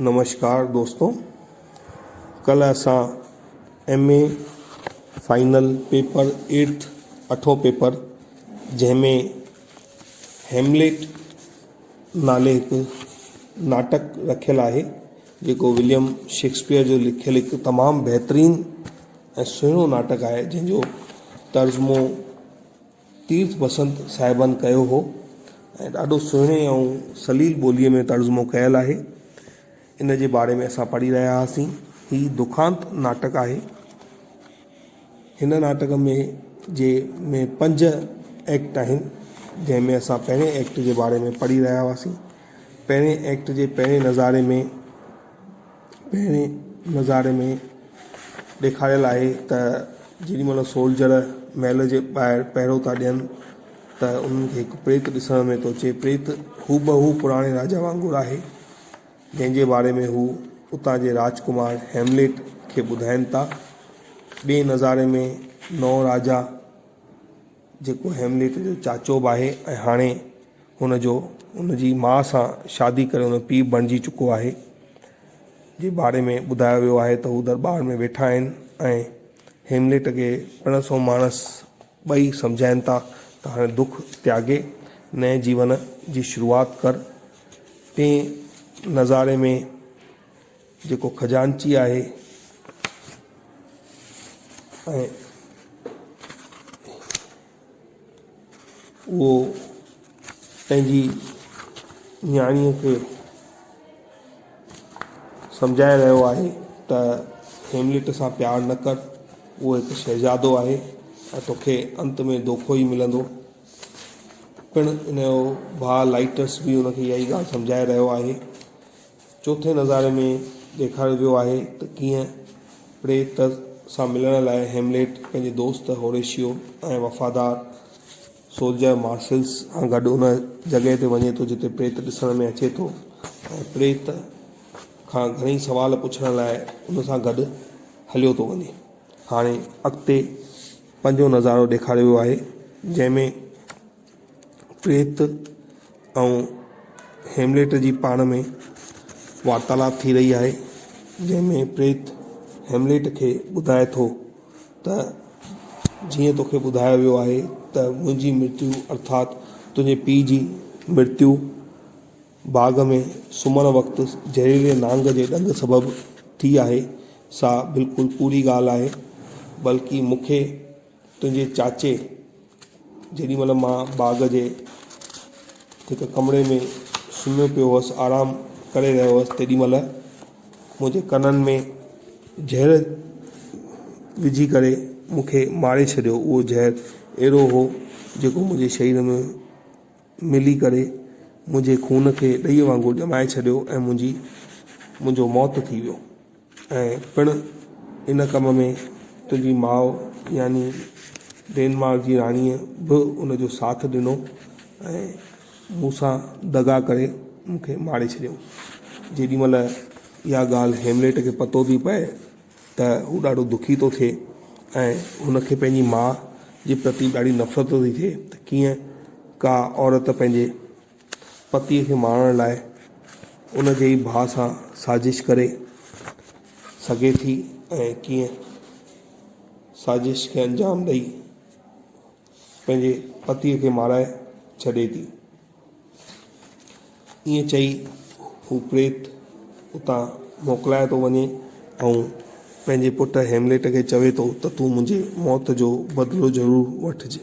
نمشڪار دوستو ڪلهه اسان M A final paper eighth اٺون پيپر جنهن ۾ هيمليٽ نالي هڪ ناٽڪ رکيل آهي جيڪو وليم شيڪسپيئر جو لکيل هڪ تمام بهترين ۽ سهڻو ناٽڪ آهي جنهن جو ترجمو تيرٿ بسنت صاحبن ڪيو هو ۽ ڏاڍو سهڻي ۽ سليل ٻوليء ۾ ترجمو ڪيل آهي. ان جي باري ۾ اسان پڙهي رهيا هئاسين. هي دکانت ناٽڪ آهي. هن ناٽڪ ۾ جي ۾ پنج ايڪٽ آهن، جنهن ۾ اسان پهرين ايڪٽ جي باري ۾ پڙهي رهيا هئاسين. پهرين ايڪٽ جي پهرين نظاري ۾ پهرين نظاري ۾ ڏيکاريل آهي ته جيڏي مهل سولجر محل جي ٻاهر پهرو ٿا ڏين ته انهن کي هڪ پريت ڏسڻ ۾ ٿو اچي پريت هوبهو پراڻي راجا وانگر آهي جنهن جي باري ۾ هو اتان جي راجڪمار هيمليٽ کي ٻڌائين ٿا ٻئي نظاري ۾ نئون راجا جيڪو هيمليٽ جو چاچو به آهي ۽ هاڻي هن جو هن جي ماء سان شادي ڪري هن جو پيء بڻجي چڪو آهي جي باري ۾ ٻڌايو ويو آهي ته هو درٻار ۾ ويٺا آهن ۽ هيمليٽ کي پڻس ۽ ماڻس ٻئي سمجهائين ٿا ته هاڻي دک تياڳي نئين جيون جي شروعات ڪر. ٽئين نظاري ۾ جيڪو خزانچي آهي ۽ اهو پنهنجي نياڻيء کي سمجهائي رهيو آهي ته هيمليٽ سان پيار نه ڪر اهو هڪ شهزادو آهي ۽ توکي انت ۾ دوکو ئي ملندو. پڻ ان جو ڀاء لائٽس به ان کي اها ئي ڳالهه سمجهائي رهيو آهي. چوٿين نظاري ۾ ڏيکاريو ويو آهي ته ڪيئن پريت سان ملڻ لاء هيمليٽ پنهنجي دوست هوريشيو ۽ وفادار سولجر مارسيلس سان گڏ ان جڳهه تي وڃي ٿو جتي پريت ڏسڻ ۾ اچي ٿو ۽ پريت کان گهڻئي سوال پڇڻ لاء ان سان گڏ هليو ٿو وڃي. هاڻي اڳتي پنجون نظارو ڏيکاريو ويو آهي جنهن ۾ پريت ۽ هيمليٽ جي پاڻ ۾ وارتالاپ ٿي رهي آهي جنهن ۾ پريت هيمليٽ کي ٻڌائي ٿو ته جيئن توکي ٻڌايو ويو آهي ته منهنجي مرتيو ارٿات تنهنجي پيء جي مرتيو باغ ۾ سمهڻ وقت زهريلي نانگ جي ڏنگ سبب ٿي آهي سا بلڪل پوري ڳالهه آهي بلڪه مون کي تنهنجي چاچي جيڏي مهل مان باغ جي هڪ ڪمري ۾ سمهيو پيو هوس آرام ڪري رهيو هوس تيڏي مهل منهنجي ڪنن ۾ زهر وجهي ڪري مون کي ماري ڇڏيو اهو زهر اهڙو هو جيڪو منهنجي شرير ۾ ملي ڪري منهنجي خون کي ڏهي وانگر ڄمائي ڇڏيو ۽ منهنجي منهنجو موت ٿي ويو. ۽ پڻ ان ڪم ۾ تنهنجي ماء يعني ڊينمارڪ جي راڻيء به ان جو ساٿ ڏنو ۽ مون سان دغا ڪري مون کي ماري ڇڏيائون. جيڏي مهل اها ڳالهه هيمليٽ کي پتو ٿي پئي ته هو ڏاڍو دکي ٿو ٿئي ۽ هن کي پنهنجي ماء جي پرتي ڏاڍي نفرت ٿي ٿئي ته ڪيئن ڪا عورت پنهنجي پتيء کي مارڻ لاء ان جي ئي ڀاء سان سازش ڪري سگهي ٿي ۽ ڪيئن سازش کي انجام ڏئي پنهنجي پتيء کي مارائي ڇڏي ٿي. ائين چئي هو پريت اتان موڪلائي ٿو وڃي ۽ پنهنجي پٽ هيمليٽ کي چوي ٿو ته تون منهنجي موت جو بدلو ضرور وٺج.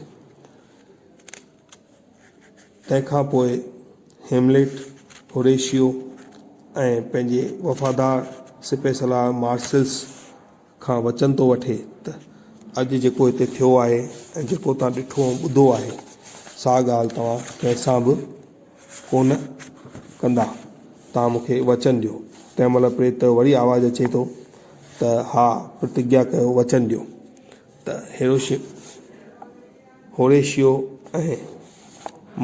تنهن کان پوء هيمليٽ، هوريشيو ۽ پنهنجي وفادار سپهه سالار مارسيلس کان وچن ٿو وٺي ته اڄ جيڪو هتي ٿيو آهي ۽ جيڪو توهان ڏٺو ۽ ٻڌو آهي، سا ڳالهه توهان ڪنهن سان به ڪونه ڪندا. توهان مون کي وچن ڏيو. تنهن مهل پريت جو وري آواز اچي ٿو ته ها، پرتگيا ڪيو، وچن ڏيو ته هيروشيو. هوريشيو ۽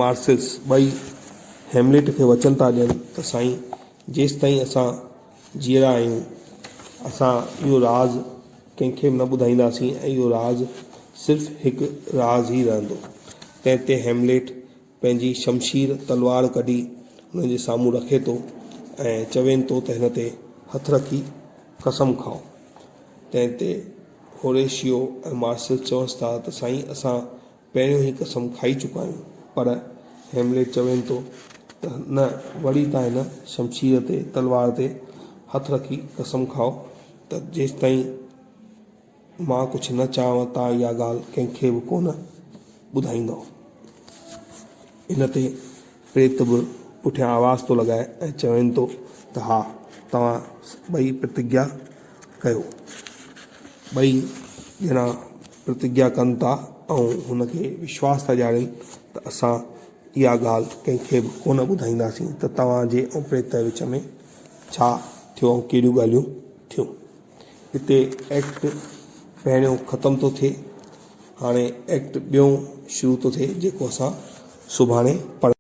مارسيلس ٻئي هيمليٽ کي وچن ٿا ڏين ته سائين جيستائين اسان جيئرا آهيون اسان اهو راز ڪنهن کي به نه ٻڌائينداسين ۽ اهو راز صرف هڪ راز ئي رهندو. تنهن تي هيمليٽ پنهنجي شمشير، تلوار، ڪڍي انهن جي سامهون رکي ٿو ۽ چوين ٿو ته هن تي هٿ رکي قسم کائو. تنهن تي هوريشيو ۽ مارسيلس چونس ٿا ته سائين اسان پهريون ئي قسم کائي چڪا آهيون. پر هيمليٽ چوين ٿو ته نه وري تان هن شمشير تي، تلوار تي، هٿ رکي قسم کائو ته جيستائين مان ڪجهه نه چاهيان تان اها ڳالهه ڪنهن کي به ڪونه ٻڌائيندؤ. ان تي پريت به پٺيان آواز ٿو لڳائي ۽ چوين ٿو ته ها توهان ٻئي پرتگيا ڪيو. ٻئي ڄڻا پرتگيا ڪن ٿا ۽ هن کي وشواس ٿا ڏيارين ته اسان اها ڳالهه ڪنهن کي به ڪونه ٻڌائينداسين ته توهان جي ۽ پريت جي وچ ۾ ڇا ٿيو ۽ ڪهڙيون ڳالهيون ٿيون. هتي ايڪٽ پهريون ختم ٿو ٿئي. هاڻي ايڪٽ ٻيون شروع ٿو ٿئي جيڪو اسان سڀاڻي پڙهنداسين.